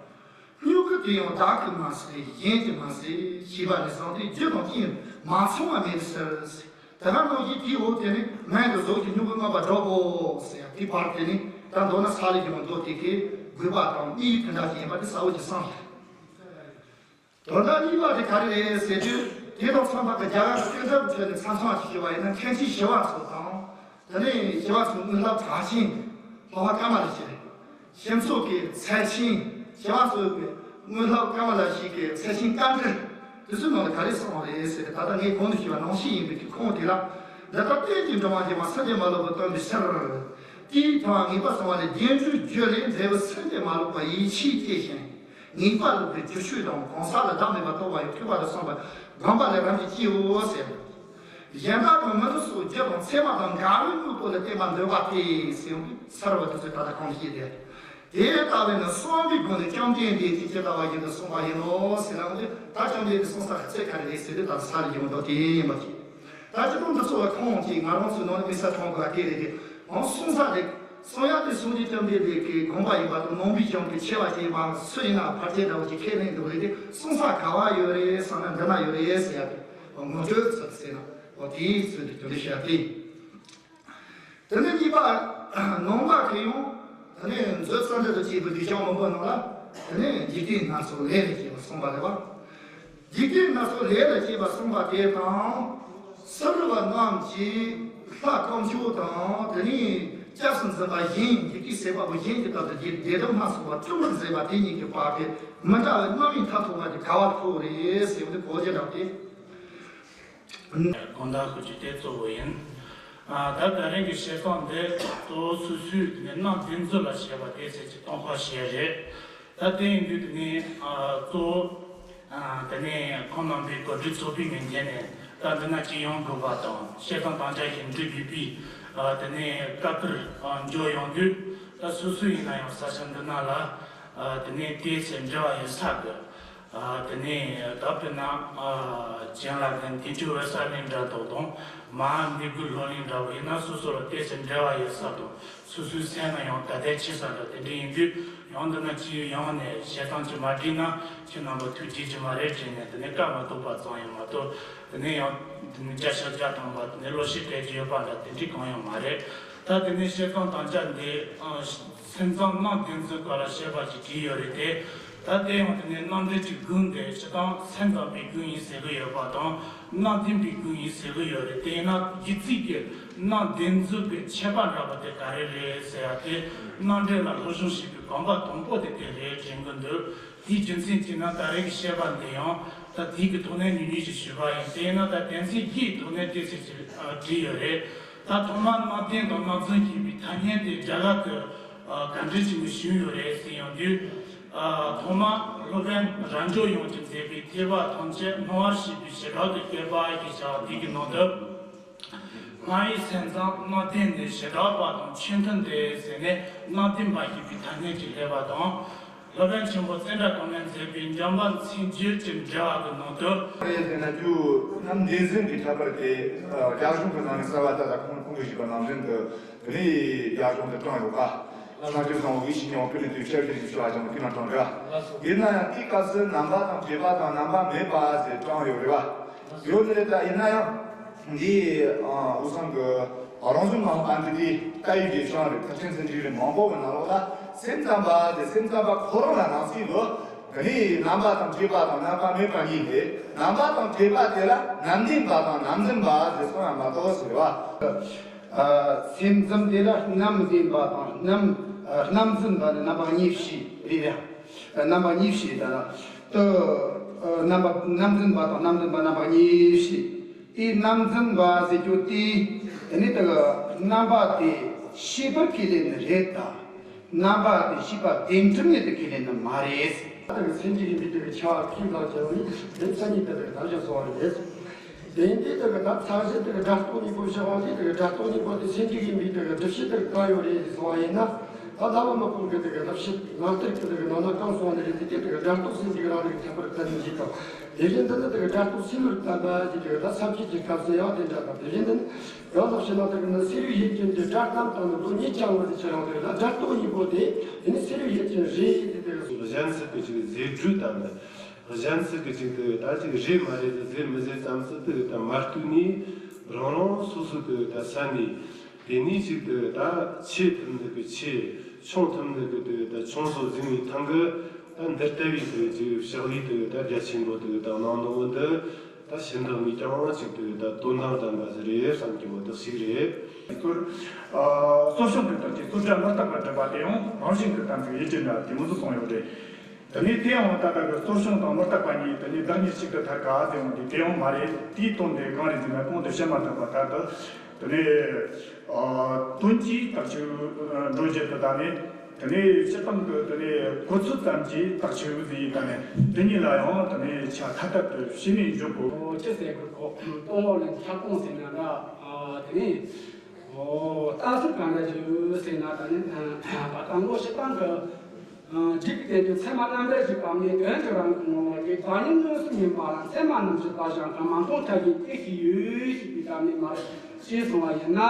སྨྱུ་གུ་དེ་ཡང་བདག་གིས་མ་བསྲེས་གཞན་གྱིས་མ་བསྲེས། ཞེས་པ་ནས་བཟུང་སྟེ་རྒྱུ་དང་རྐྱེན་མ་ཚང་བ་མེད་པའི་ཕྱིར། དེ་ག་ནང་བཞིན་དེའི་འོག་དེ་ནི་སྨན་གྱི་གཟུགས་ཀྱི་སྨྱུ་གུ་མངོན་པར་བསྒྲུབ་བོ་ཟེར་ཡང་དེའི་བར་དེ་ནི་ད་མདོར་ན་ས་ལེ་སྒྱུ་མའི་མདོ་དེ་གའི་དགོས་པ་དང་དམིགས་ཡུལ་དེ་འདྲ་ཞིག་ཡིན་པ་དེ་གསལ་བོ་ཞིག་གསུངས་ཤིང་། དོན་དག་གཉིས་པ་དེ་ག་རེ་རེད་ཟེར་དུས། དེ་དང་མཚུངས་པ་གི་རྒྱ་གར་གྱི་དཔེ་དེབ་ཁྲོད་ནས་མཚམས་མཚམས་ཤིག་ཞུ་བ་ཡིན་ན། མཁན་ཆེན་ཞི་བ་འཚོ་དང་། དེ་ནས་ཞི་བ་འཚོའི་དངོས་སློབ་གྲགས་ཅན་ལྷོ་པ་ཀ་མ་ལ་ཤཱི་རེད། ཞི་འཚོ་གི་ཚད་ཆེན། ཞི་བ་འཚོ་གི་དངོས་སློབ་ཀ་མ་ལ་ཤཱི་གི་ཚད་ཆེན་བཀའ་འདྲི་དེ་ཚོའི་ནང་ལ་ག་རེ་གསུངས་པ་རེད་ཟེར་ཏེ། ད་ལྟ་ངས་གོང་དུ་ཞུས་པ་ནང་བཞིན་ཡིན་པའི་གི་ཁུངས་དེ་ལ། འདི་ལྟར་རྟེན་ཅིང་འབྲེལ་བར་འབྱུང་བ་སེམས་ཅན་མ་ལུས་པ་སྟོན་པའི་ཕྱིར། དེའི་ཐོག་ངེས་པར་གསུངས་པ་ལས། རྒྱན་དྲུག་བརྗོད་ལས་འབྲས་བུ་སེམས་ཅན་མ་ལུས་པ་ཡིད་ཆེས་སྐྱེ་ཞིང་། ངེས་པར་ལུས་པའི་རྒྱུ་ཆོས་དང་གང་ཟག་ལ་བདག་མེད་པར་རྟོགས་པ་ཡང་ཐོས་པ་དང་གསུངས་པ་བསྒོམ་པ་ལས་རིམ་གྱིས་སྐྱེའོ་ཟེར། གཞན་དག་དང་མི་འདུག་སོགས་རྒྱུ་དང་ཚད་མ་དང་འགལ་བའི་དངོས་པོ་ལ་བརྟེན་པར་འདོད་པ་སྟེ་ཟེར་བའི་ཚར་བ་དེ་ཚོས་ད་ལྟ་གོང་བཤད་དེ། དེ་ལྟ་བས་ན་གསུངས་པའི་སྒོ་ནས་བཅོམ་ལྡན་འདས་ཀྱིས་ཇི་ལྟ་བ་བཞིན་དུ་གསུངས་པ་ཡིན་ནོ་ཟེར་ལབ་ནས། ད་བཅོམ་ལྡན་འདས་གསུངས་ས་གི་ཚད་ག་རེ་རེད་ཟེར་དུས། ད་ས་ལེ་སྒྱུ་མའི་མདོ་དེ་ཡིན་པ་ཞིག་ད་སྤྱིར་བཏང་འདི་ཚོ་ལ་ཁོང་གིས་ང་རང་ཚོའི་ནང་ལ་དམིགས་བསལ་མཐོང་དགོས་པ་དེ་རེད་དེ། འོང་གསུང་ས་རེད། གསུང་ཡག་དེ་སངས་རྒྱས་བཅོམ་ལྡན་འདས་ཀྱི་དགོངས་པ་ཡིན་པ་དང་། ནང་པའི་གཞུང་གི་ཆེ་བ་ཅན་པ་སུ་ཡིན་ན་ཕལ་ཆེར་འདྲ་བོ་ཅིག་ཁས་ལེན་འདུག་རེད་དེ། གསུང་ས་ག་བ་ཡོད་རེད་བསམ་ན་འདི་ན་ཡོད་རེད་ཟེར་ཡག་དེ། ངོ་སྤྲོད་ཚུལ་ཟེར་ན་འོ་དེའི་ཚུལ་དུ་དེ་འདྲ་བཤད་དེ། དེ་ནས་གཉིས་པ། ནང་པ་གིས་ཡང་དེ་ནས་མཛོད་རྩ་འགྲེལ་དུ་བྱས་པའི་གི་གཞུང་མང་པོ་ནང་ལ། དེ་ནས་འཇིག་རྟེན་སྣ་ཚོགས་ལས་ལ་སྐྱེས་པ་གསུངས་པ་རེད་བ། འཇིག་རྟེན་སྣ་ཚོགས་ལས་ལ་སྐྱེས་པ་གསུངས་པ་དེ་དང་། སུ་རུ་བ་རྣམས་ཀྱིས་ལྷ་དཀོན་མཆོག་དང་། དེ་ནས་སྐྱབས་སུ་འཛིན་པ་གཞན། འཇིག་རྟེན་ཟད་པ་པོ་གཞན་གྱི་སྟབས་ཀྱིས་བདེ་སྡུག་སྣ་ཚོགས་པ་སྤྲོ་བར་མཛད་པ་དེ་གཉིས་ཀྱི་བར་གྱི་མི་འདྲ་བའི་རྣམ་སྨིན་མཐར་ཐུག་པ་དེ་ག་བར་ཐུག་རེད་ཟེར་བ་དེ་གོ་རྒྱུ་འདྲ་སྟེ། དགོངས་དག་ཞུ་རྒྱུ་དེ་གཙོ་བོ་ཡིན། ཨ། ད་ད་རིང་གི་བཤད་སྟངས་འདི་གཙོ་བོ་སོ་སོའི་དེ་ནས་རྣམ་བདེན་རྫུན་ལ་བཤད་པ་དེ་ཚོ་ཅིག་སྟོན་པ་བྱས་རེད། ད་དེ་ཡིན་དུས་དེ་ནས། ཨ། གཙོ་བོ། ཨ། དེ་ནས་ཁོང་རྣམ་པའི་གོ་སྒྲིག་ཚོགས་པའི་ངོས་ནས་ད་འདི་ན་ཅིག་ཡོང་དགོས་པ་དང་། བཤད་སྟངས་དམ་བཅའ་ཞིག་འགྲིག་དགོས་པའི། ཨ། དེ་ནས་སྐབས་དེར། ཨ། འབྱོར་ཡོང་དུས། ད་སོ་སོ་ཡིན་ན་ཡང་ས་ཆ་འདི་ན་ལ། ཨ། དེ་ནས་དེ་ཚོ་འབྲེལ་བ་ཡོད་ས་གི། ཨ། དེ་ནས་ད་དཔེར་ན། ཨ། གྱེན་ལ་གི་འདི་འདྲའི་འོད་གསལ་གླིང་འདྲ་དག་དང་། མར་འདི་གུ་ལྷོ་གླིང་འདྲ་བོ་ཡིན་ན། སོ་སོ་ལ་དེ་ཚོ་འབྲེལ་བ་ཡོད་ས་དང་། སོ་སོའི་སེམས་ལ་ཡང་དད་ལྡན་ཆེ་ས་འདྲ་དེ་འདྲ་ཡིན་དུས། ཡང་འདི་ན་ཅིག་ཡོང་ནས་བཤད་སྟངས་ཅིག་མ་འགྲིག་ན་ཁྱེད་རྣམ་པ་ཐུགས་དགྱེས་ཀྱི་མ་རེད་དྲན་ནས། དེ་ནས་བཀའ་མ་གཏོགས་པ་ཙམ་ཡང་མ་གཏོགས། དེ་ནས་ཡང་དེ་ནས་བརྒྱ་ཆ་བརྒྱ་ཐམ་པ་དེ་ནས་བློ་ཞིབ་སྤྲད་ཀྱི་ཡོད་པ་འདྲ་དེ་འདྲ་གང་ཡང་མ་རེད། ད་དེ་ནས་བཤད་སྟངས་དམ་བཅའ་འདི། ཨ། སེམས་ཙམ་རྣམ་བདེན་རྫུན་སྐོར་ལ་བཤད་པ་ཅིག་བྲིས་ཡོད་རེད་དེ། ད་དེ་ཡང་དེ་ནས་རྣམ་འགྲེལ་གྱི་དགོངས་དེ་སྤྱིར་བཏང་སེམས་ཙམ་པའི་དགོངས་ཡིན་ཟེར་གྱི་ཡོད་པ་དང་། རྣམ་བདེན་པའི་དགོངས་ཡིན་ཟེར་གྱི་ཡོད་རེད། དེ་ཡིན་ན་རྒྱུད་ཚིག་གི་རྣམ་བདེན་རྫུན་གྱི་ཁྱད་པར་འདྲ་པོ་དེ་ག་རེ་རེད་ཟེར་ཡ་དེ། རྣམ་འགྲེལ་ལ་སློབ་སྦྱོང་བྱེད་པའི་གོམ་པ་དང་པོ་དེ་དེ་རེད་དྲན་གྱི་འདུག་དེའི་རྒྱུ་མཚན་དེ་ན་ད་རེས་ཀྱི་བཤད་པ་འདི་ཡང་ད་དེའི་གི་ཐོག་ནས་ཉུང་ཉུང་ཞིག་ཞུས་པ་ཡིན། དེ་ཡིན་ན་ད་དོན་ཚན་བཞིའི་ཐོག་ནས་དེ་ཚིག་ཅིག་བྲིས་ཡོད་རེད། ད་ཐོག་མར་རྣམ་བདེན་དང་རྣམ་རྫུན་ཞེས་པའི་ཐ་སྙད་དེ་རྒྱ་གར་དུ། ཨ། ག་འདྲ་ཅིག་ནས་བྱུང་ཡོད་རེད་ཟེར་ཡོང་དུས། ཨ། ཐོག་མར་སློབ་དཔོན་རབ་འབྱམས་དབྱངས་ཀྱིས་མཛད་པའི་ཐེག་པ་ཐམས་ཅད་སྨྲ་བར་བྱེད་པའི་བྱེ་བྲག་ཏུ་བསྐྱེད་པ་ཞེས་བྱ་བ་དེ་གི་ནང་དུ། སྨྲ་བའི་སེམས་ཙམ་རྣམ་བདེན་ནི། བྱེ་བྲག་པ་དང་ཆོས་མཐུན་ཏེ་ཟེར་ནས། རྣམ་བདེན་པ་ཞེས་པའི་ཐ་སྙད་ཅིག་སླེབས་པ་དང་། སློབ་དཔོན་ཆེན་པོ་ཙནྡྲ་གོ་མིས་མཛད་པའི་འཇམ་དཔལ་མཚན་བརྗོད་ཀྱི་འགྲེལ་བ་གི་ནང་དུ། རེད་དེ་ན་རྒྱུ་རྣམ་བདེན་རྫུན་གྱི་ཁྱད་པར་དེ། ཨ། རྒྱ་གཞུང་གི་ནང་ནས་གསལ་བ་ལྟར་ལ་ཁོང་ཁོང་གིས་ཞུས་པ་ནང་བཞིན་དུ། དེ་ནས་རྒྱ་གཞུང་དུ་དྲངས་ཡོད་པ། བྱང་ཆུབ་སེམས་དཔའ་ཡིད་བཞིན་ནོར་བུ་ཀུན་ལས་བཏུས་ཤེར་ཕྱིན་ཞེས་བྱ་བ་ཀྱང་ཀུན་ལ་དྲངས་རེད། ཡིན་ན་ཡང་དེའི་སྐབས་སུ་རྣམ་པ་དང་བཅས་པ་དང་རྣམ་པ་མེད་པ་ཞེས་དྲངས་ཡོད་རེད་བ། ཡོད་ནི་རེད། ད་ཡིན་ན་ཡང་འདི། ཨ། འུ་ཚང་གི་རང་བྱུང་ངག་དབང་པཎྜི་ཏའི་བཀའ་ཡིག་གི་བྱང་རེད། ཐེག་ཆེན་ཚན་ཚིག་རེད། མང་པོ་གི་ནང་ལོགས་ལ་སེམས་ཙམ་པ་དེ་སེམས་ཙམ་པ་ཁོ་རང་ལ་ནང་གསེས་ལོ། དེ་ནས་རྣམ་པ་དང་བཅས་པ་དང་རྣམ་པ་མེད་པ་གཉིས་ཏེ། རྣམ་པ་དང་བཅས་པ་དེ་ལ་རྣམ་བདེན་པ་དང་རྣམ་རྫུན་པ་ཞེས་གསུངས་ཡ་མ་གཏོགས་ཟེར་བ། ཨ། སེམས་ཙམ་དེ་ལ་རྣམ་བདེན་པ་དང་རྣམ། ཨ། རྣམ་རྫུན་པ་ནི་རྣམ་པ་གཉིས་བྱས་རེད་ཡ། རྣམ་པ་གཉིས་བྱས་ད་ལ་དུ། རྣམ་པ་རྣམ་རྫུན་པ་དང་རྣམ་རྫུན་པ་རྣམ་པ་གཉིས་ཤིག་དེའི་རྣམ་རྫུན་པ་ཟེར་རྒྱུ་དེ་དེ་ནི་དེ་གི་རྣམ་པ་དེ་ཤེས་པར་ཁས་ལེན་ནི་རེད་ད། རྣམ་པ་དེ་ཤེས་པ་བདེན་གྲུབ་ཉིད་དུ་ཁས་ལེན་ནི་མ་རེད། དེ་གི་སེམས་ཀྱི་ཡིན་པའི་དེ་གི་ཆ་ཁས་བླངས་བྱས་པ་ནི་དེ་མཚན་ཉིད་དེ་དེ་གི་བདག་ཅན་སོང་བ་རེད། དེ་ཡིན་དུས་དེ་གི་ད་ཚད་གཞི་དེ་གི་སྒྲ་རྟོག་གཉིས་པོ་བཞག་པ་དེ་དེ་གི་སྒྲ་རྟོག་གཉིས་པོ་དེ་སེམས་ཀྱི་ཡིན་པའི་དེ་གི་སྒྲུབ་བྱེད་དེ་གི་གང་ཡོད་རེད་ཟེར་སོང་བ་ཡིན་ན། ད་བླ་མ་དམག་དཔོན་གྱི་དེ་གི་སྒྲུབ་བྱེད་ནང་ལྟར་གྱི་དེ་གི་ནང་ན་གང་སོང་ནི་རེད་དེ་དེ་གི་སྒྲ་རྟོག་སེམས་ཀྱི་རང་རིག་ཁྱད་པར་ཀུན་གཞི་དང་། དེ་བཞིན་དུ་ནི་དེ་གི་སྒྲ་རྟོག་སེམས་ལུགས་བསྟན་པ་ཞེས་དེ་གི་ད་ས་བཅད་ཀྱི་སྐབས་སུ་ཡང་དེ་འདྲ་དང་། དེ་བཞིན་དུ་ནི་ཡང་ལགས་ཤེ་ན་དེ་གི་ནི་སེམས་ལུགས་ཡུལ་ཅན་གྱི་སྒྲ་གཏམ་དང་ནི་ལོ་ཉིད་ཀྱང་ལ་དེ་ཁྱེད་རང་དེ་གི་ལ་སྒྲ་རྟོག་གཉིས་པོ་དེ་དེ་ནི་སེམས་ལུགས་ཡུལ་ཅན་རེད་དེ་དེ་གི་གཞན་ཚིག་གི་ཅིག་ཟེར་སྒྲོས་དང་ནི། གཞན་ཚིག་གི་ཅིག་དེ་ད་ཅིག་རེད་མ་རེད་དེ་ཟེར་མི་ཟེར་ཙམ་ཟིག་དེ་ད་མ་ལྟོས་ནས་རང་རང་སོ་སོ་དེ་ད་ས་ནས། དེ་ནས་ཅིག་དེ་ད་ཆེ་ཐུབ་ནི་གི་ཆེ། ཆུང་ཐུབ་ནི་གི་དེ་ད་ཆུང་སོ་ཟིན་བའི་ཐང་གི་ད་འདི་ལྟ་བུའི་དེ་ཅིག་ཕྱག་ལས་དེ་ད་རྒྱ་ཆེན་པོ་དེ་ད་གནང་འདུག་འོ་འདི་ད་ཤིན་ཏུ་ངས་ཀྱང་ཅིག་དེ་ད་དོན་དང་ལྡན་པ་ཟིག་རེད་བསམ་གྱི་འོ་འདི་ཞིག་རེད། གཙོ་གཙོ་བྱུང་དེ་དག་གི་རྩོད་སྒྲ་མུ་སྟེགས་པ་སྒྲུབ་པ་དེ་ཡང་རང་བཞིན་གྱི་གཏན་ཚིགས་ཡུལ་ཅན་འདྲ་དེ་མོ་ཟིག་གསུངས་ཡོད་རེད། དེ་ནས་དེ་ཡང་ད་ལྟ་གི་གཙོ་བྱུང་དང་མུ་སྟེགས་པ་གཉིས་དེ་ནས་བདག་ཉིད་གཅིག་ཏུ་ཐལ་ག་ཟེར་འོང་དུས་དེ་ཡང་མ་རེད། དེའི་དོན་དེ་གང་རེད་ཟེར་ན་གོང་དུ་བཤད་མ་ཐག་པ་ལྟར་དུ། དེ་ནས་ཨ་དོན་གྱིས་བཏགས་ཆོས་འགྲོ་བྱེད་དུ་ད་ནས། དེ་ནས་སྤྱིར་བཏང་དུ་དེ་ནས་གོ་ཚུལ་ཙམ་གྱིས་བཏགས་ཆོས་ཟེར་ཡི་ད་ནས་དེ་གཉིས་ལ་ཡང་དེ་ནས་ཆ་ཐ་དད་དུ་ཕྱེ་ནས་འཇོག་དགོས། ཅི་ཟེར་དགོས་གོ། སྟོང་ལོག་ལ་ཁྱབ་སྟངས་ཟེར་ན་འདྲ། དེ་ནས། ཨོ། རྟགས་གསལ་གང་འདྲ་ཞིག་ཟེར་ན་ད་ནི་བ་དང་ངོ་ཤེས་སྟངས་ཀྱི་སྒྲིག་གི་དེ་ཚོ་ཚད་མ་རྣམ་འགྲེལ་གྱི་སྐབས་ནས་དོན་གྱི་རང་གི་ངོ་བོ་དེ་བདག་ཉིད་མངོན་སུམ་ཡིན་པ་ལ་ཚད་མ་རྣམ་བཞི་ལྟ་ཞིང་གང་མ་མཐོང་ཐབས་ཀྱིས་སྐྱེ་ཞིང་ཡོད་ཞེས་པའི་སྐབས་ནས་མར་ཤེས་སོང་བ་ཡིན་ན།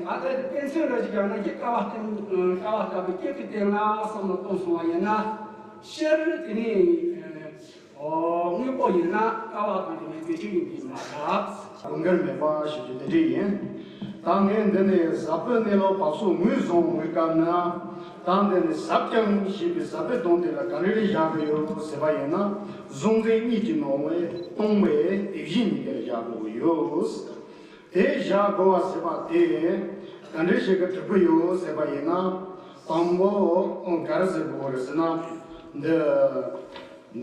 ཨ་ད་དེ་དཔེ་མཚོན་རེ་ཞིག་ཀྱང་ན་ཀ་བ་སྟེང་ཀ་བ་ལྟ་བུ་སྐྱེ་གི་སྟེང་ལ་བསམ་བློ་གཏོང་སོང་བ་ཡིན་ན། སྤྱིར་དེ་ནི། ཨོ། དངོས་པོ་ཡིན་ན་ཀ་བ་དང་དེ་མིན་པའི་ཆོས་ཡིན་པས་མ་ཁྱབ། དགོངས་འགལ་མེད་པ་ཞུ་རྒྱུ་དེ་འདྲ་ཡིན། ད་ངས་འདི་ནས་ཟབ་པོའི་གནས་ལུགས་བབ་སོ་ངོས་བཟུང་བའི་སྐབས་ན། ད་འདི་ནས་ཟབ་ཅིང་ཞེས་པའི་ཟབ་པའི་དོན་དེ་ལ་ག་རེ་རེ་བཞག་གི་ཡོད་ཟེར་བ་ཡིན་ན། གཟུང་འཛིན་གཉིས་ཀྱིས་སྣང་བས་སྟོང་པའི་དེ་བཞིན་ཉིད་དེ་ལ་བཞག་དགོས་ཀྱི་ཡོད། དེ་བཞག་དགོས་པ་ཟེར་བ་དེ་ག་འདྲ་ཞིག་གི་གྲུབ་ཀྱི་ཡོད་ཟེར་བ་ཡིན་ན། དང་པོ་ག་རེ་ཟེར་དགོས་རེད་ཟེར་ན། འདི།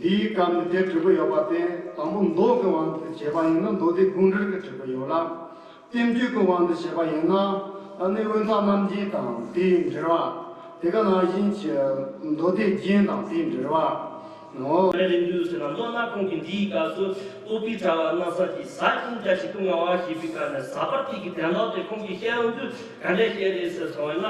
འདིའི་སྐབས་ནས་དེ་གྲུབ་ཀྱི་ཡོད་པ་དེ་དང་པོ་མདོ་གི་དབང་དུ་བྱས་པ་ཡིན་ན་མདོ་སྡེ་དགོངས་འགྲེལ་གྱིས་གྲུབ་ཀྱི་ཡོད་ལ། བསྟན་བཅོས་ཀྱི་དབང་དུ་བྱས་པ་ཡིན་ན་ཨ་ནི་དབུས་མཐའ་རྣམ་འབྱེད་དང་དེའི་འགྲེལ་པ། དེ་ག་ནང་བཞིན་གྱི་མདོ་སྡེ་རྒྱན་དང་དེའི་འགྲེལ་པ། ནོ། རེད་འདུག་ཟེར་ན་མདོར་ན་ཁོང་གིས་འདིའི་སྐབས་སུ་རྟོག་པའི་དྲ་བ་སྣང་ས་ཀྱི་ཟབ་ཅིང་རྒྱ་ཆེ་སྐུ་ལྔ་པ་ཞེས་པའི་སྐབས་ནས་ཟབ་པར་ཐིག་གི་དོན་དག་དེ་ཁོང་གིས་བཤད་ཡོང་དུས་ག་འདྲ་བཤད་རེད་ཟེར་སོང་བས་ན།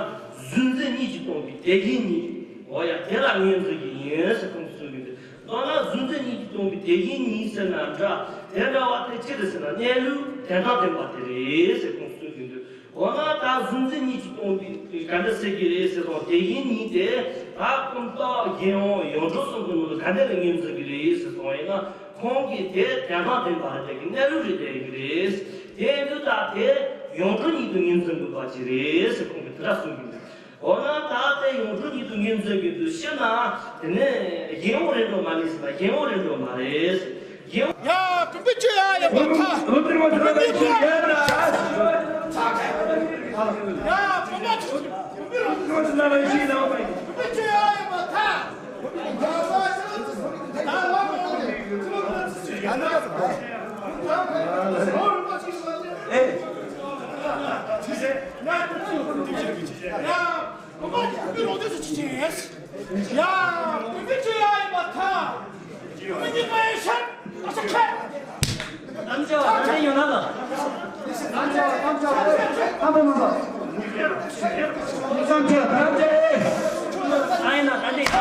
གཟུང་འཛིན་གཉིས་ཀྱིས་སྟོང་པའི་དེ་བཞིན་ཉིད། འོ་ཡ་དེ་ལ་ངོས་འཛིན་གྱི་ཡིན་ཟེར་ཁོང་གིས་གསུང་གི་འདུག་མདོར་ན་གཟུང་འཛིན་གཉིས་ཀྱིས་སྟོང་པའི་དེ་བཞིན་ཉིད་ཟེར་ན་འདྲ། དེ་འདྲ་བ་དེ་ཅི་རེད་ཟེར་ན་གནས་ལུགས་དོན་དམ་བདེན་པ་དེ་རེད་ཟེར་ཁོང་གསུང་གི་འདུག་འོ་ན་ད་གཟུང་འཛིན་གཉིས་ཀྱིས་སྟོང་པའི་ག་འདྲ་ཟེར་གྱི་རེད་ཟེར་སོང་། དེ་བཞིན་ཉིད་དེ་ད་ཀུན་བརྟགས་གཞན་དབང་ཡོངས་གྲུབ་གསུམ་གྱི་ནང་ལ་ག་འདྲ་ལ་ངོས་འཛིན་གྱི་རེད་ཟེར་སོང་ཡིན་ན། ཁོང་གིས་དེ་དོན་དམ་བདེན་པ་རེད་དེ་གི་གནས་ལུགས་རེད་དེ་གི་རེད། དེ་འདུག་ད་དེ་ཡོངས་གྲུབ་ཉིད་དུ་ངོས་འཛིན་དགོས་པ་ཅིག་རེད་ཟེར་ཁོང་གིས་དེ་འདྲ་གསུང་གི་འདུག་འོ་ན་ད་དེ་ཡོངས་གྲུབ་ཉིད་དུ་ངོས་འཛིན་གྱི་འདུག་ཕྱིར་ན། དེ་ནས་གཞན་དབང་རེད་འགྲོ་མ་རེད་ཟེར་ན་གཞན་དབང་རེད་འགྲོ་མ་རེད། གཞན་དབང་། ཡ། བུམ་པའི་ཆོས་ཡ་ཡིན་པར་ཐལ། བུམ་པའི་ཆོས་ཡ་ཡིན་པར་ཐལ། ཡ། བུམ་པ་བུམ་པའི་རང་བཞིན་སྣང་བའི་ཕྱིར་ན། བུམ་པའི་ཆོས་ཡ་ཡིན་པར་ཐལ། ཨེ། ཡ། བུམ་པ་བུམ་པའི་རང་བཞིན་སུ་ཅི་ཅི་ཡིན། ཡ། བུམ་པའི་ཆོས་ཡ་ཡིན་པར་ཐལ། བུམ་པ་གཉིས་པ་ཡི་ཕྱིར། ཨ་ཅག་ཁ། རྣམ་བཅད་པ་ཐམས་ཅད་ཡོད་ན་ལ། རྣམ་བཅད་པ་ཐམས་ཅད་ཐམས་ཅད་མིན་པ། རྣམ་བཅད་པ་ཐམས་ཅད་ཨ་ཡིན་ན་ད་འདི་ཡ།